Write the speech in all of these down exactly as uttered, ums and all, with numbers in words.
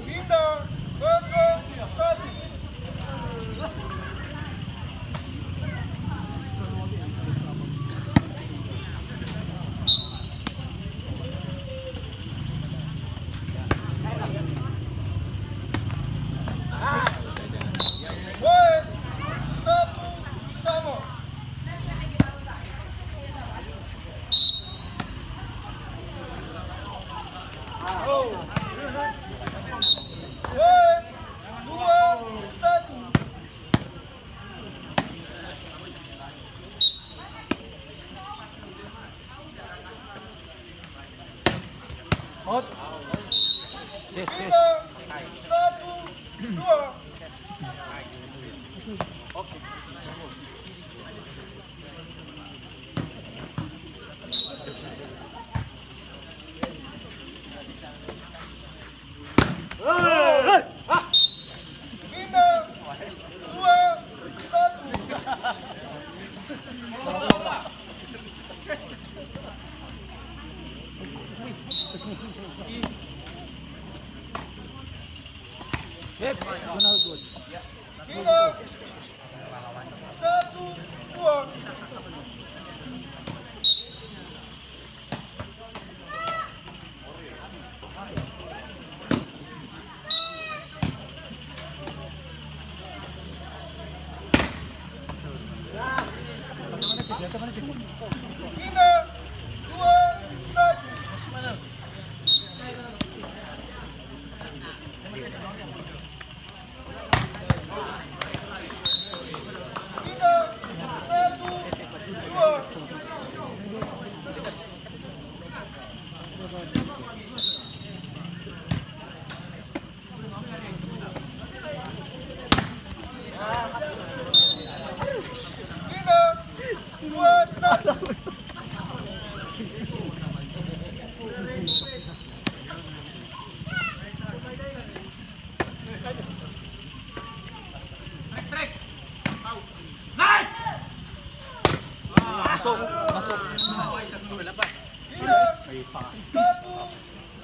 Pindah kosong satu. Poin satu sama. Poin dua satu. Out. Yes, yes. Pindah satu dua. Pindah dua satu. Hep, benar, good. Pindah satu dua. Pindah dua satu. Pindah satu dua. Pindah dua satu. Masuk, masuk. Pindah satu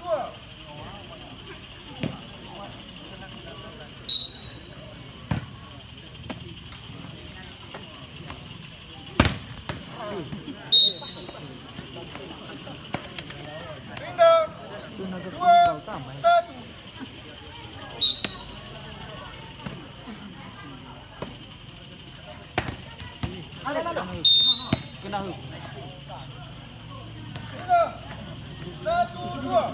dua. Pindah dua satu. Kena hö. Pindah satu dua.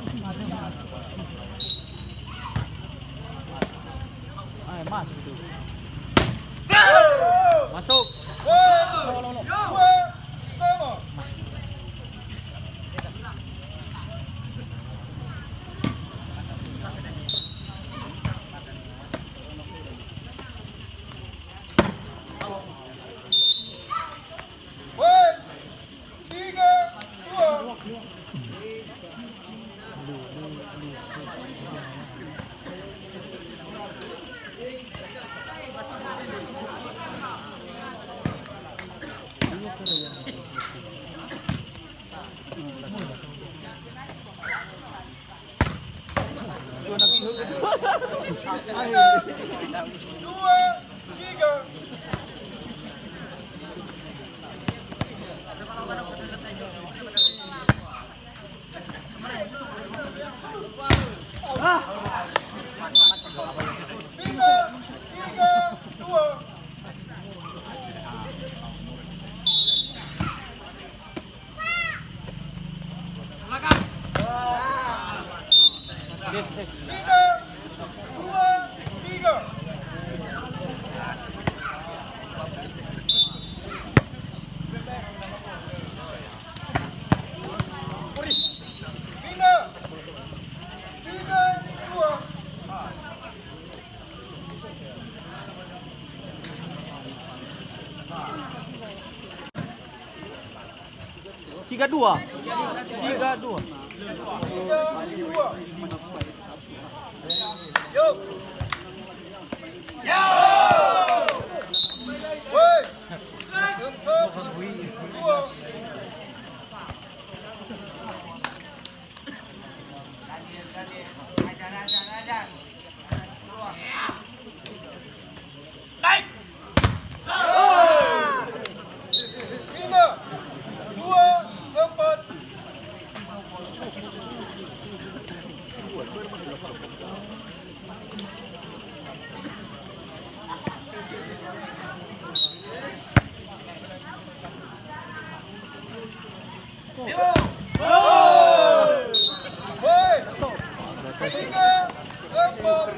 Ay, masuk tu. Masuk. Dua sama. Poin tiga dua. Dua, tiga. Pindah, tiga, dua. Pindah, dua, Tiga dua. Tiga dua. Pindah. Dua, empat. Hoi. Tiga, empat.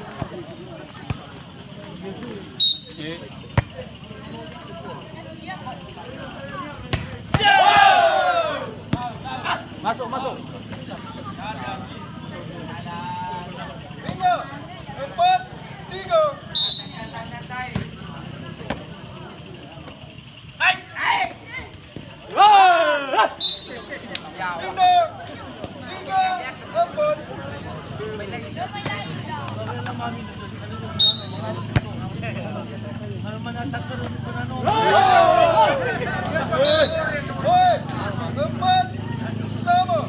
Masuk, masuk. Tiga, empat, tiga. Pindah. Tiga, empat. Hoi, empat, sama.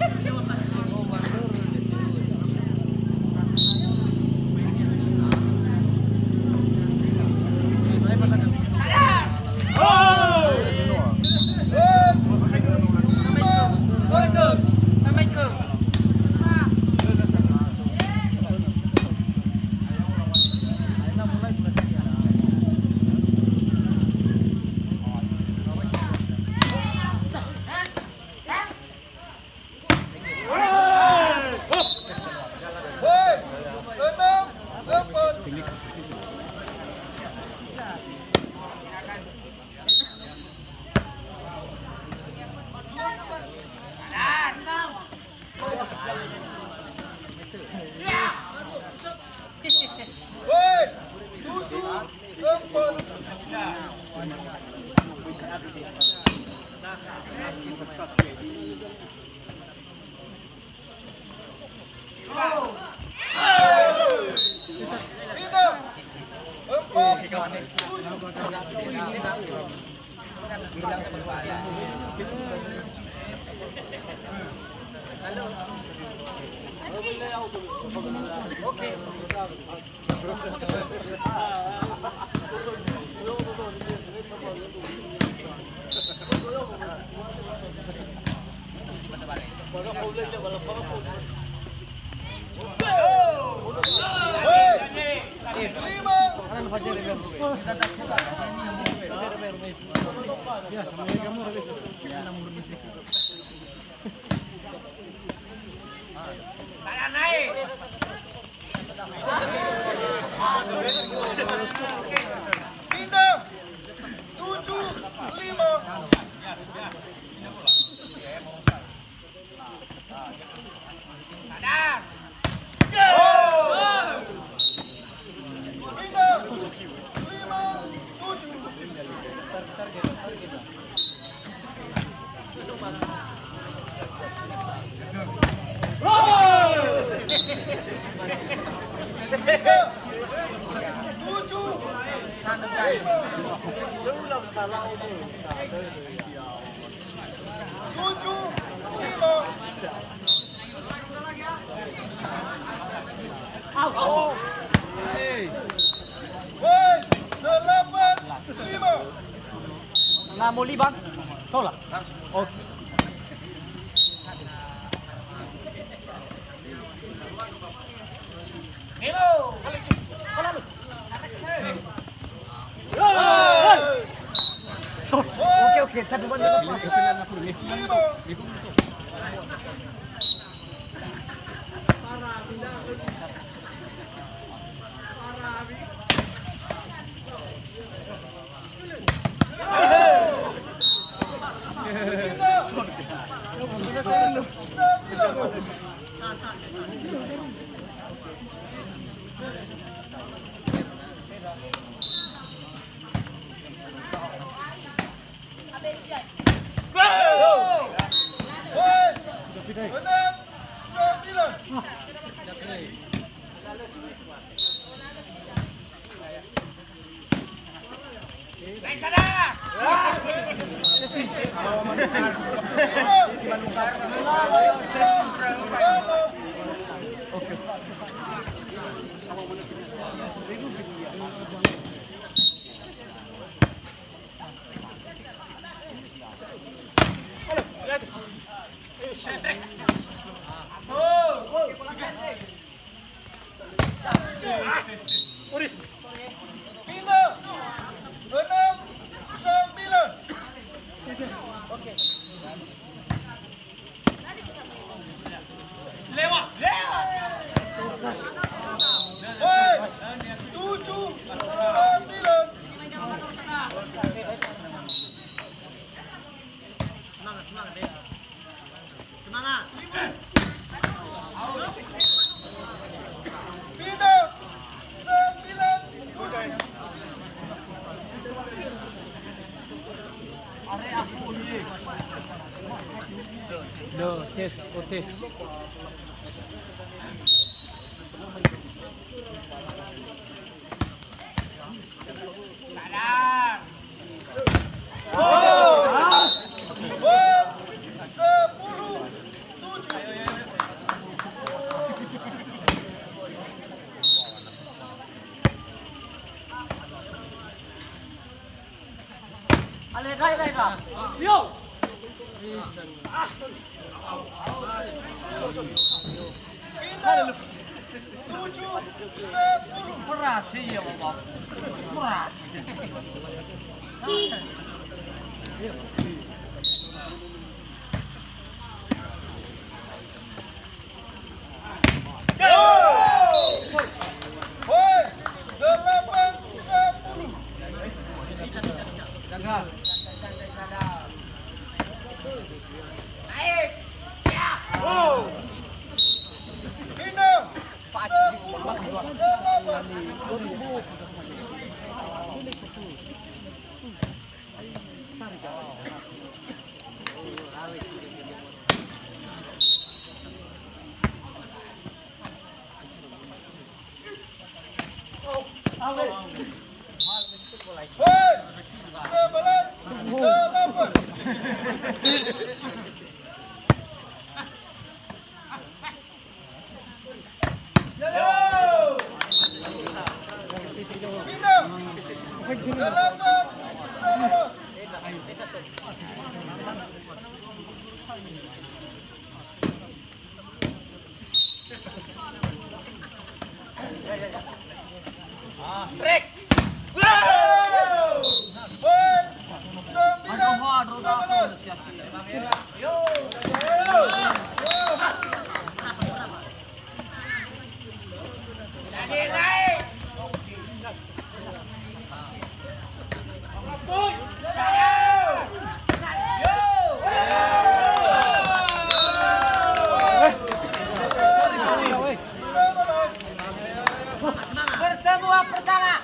Hoi, tujuh, empat. Pindah. Empat, tujuh. Pindah. Tujuh, lima. Pindah. Lima, tujuh. Tujuh, lima. Tujuh, lima. Woi, delapan, lima. Nah, mau liban? Tolak. Oke. Oke, oke, tadi. Enam, sembilan. Pindah. Enam, sembilan. Lewat. Hei, tujuh, sembilan. Semangat, semangat, Dek. Semangat. Pindah. Sembilan. Lo, tes, oh, tes. Sadar. Gol. Sepuluh tujuh. Ale, dai, dai, dai. Yo. Ah, sorry. Pindah. Tujuh sepuluh. Berhasil ya, Bapak. Berhasil. Woi, delapan sepuluh. Pindah. Sepuluh delapan. Hei, sebelas delapan. Pindah. Delapan sebelas. Trek. Poin sembilan sebelas. Pertemuan pertama.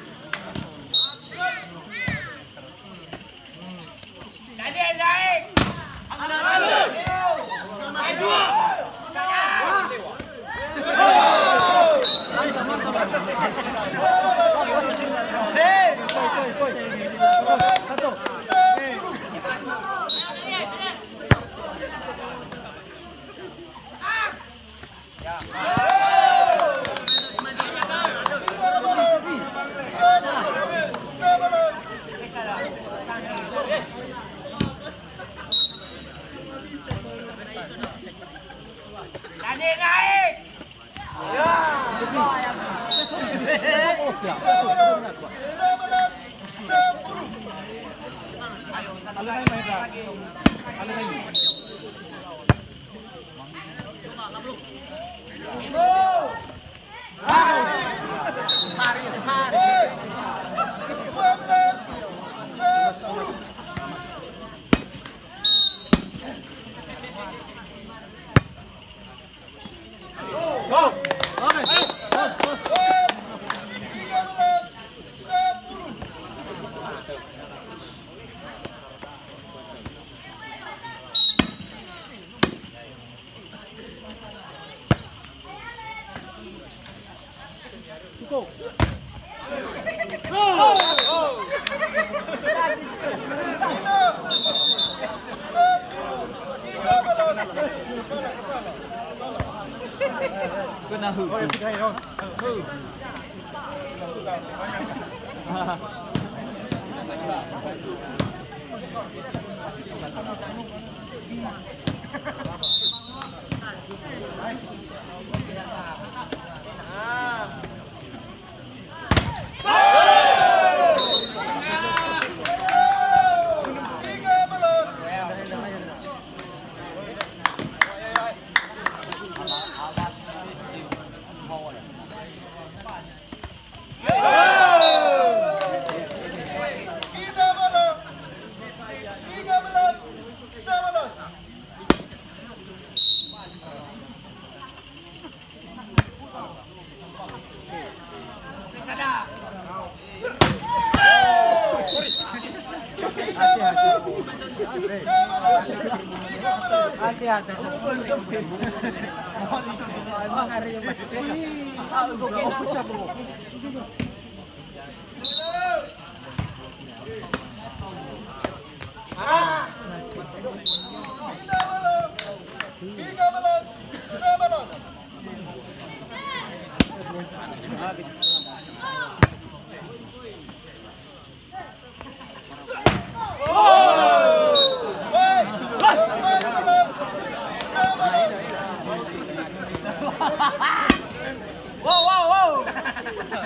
Kena hukum. Wow, wow, wow.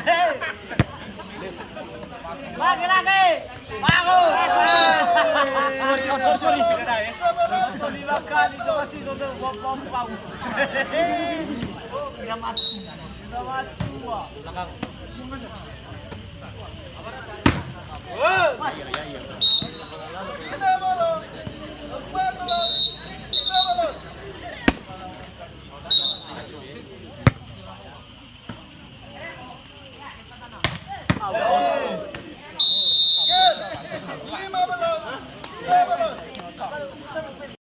Hey. Lagi, lagi. Bagus. Sorry, sorry, sorry. Lima kali itu masih tutup, wow, wow, wow. Udah mati. Udah mati, wah. Belakang.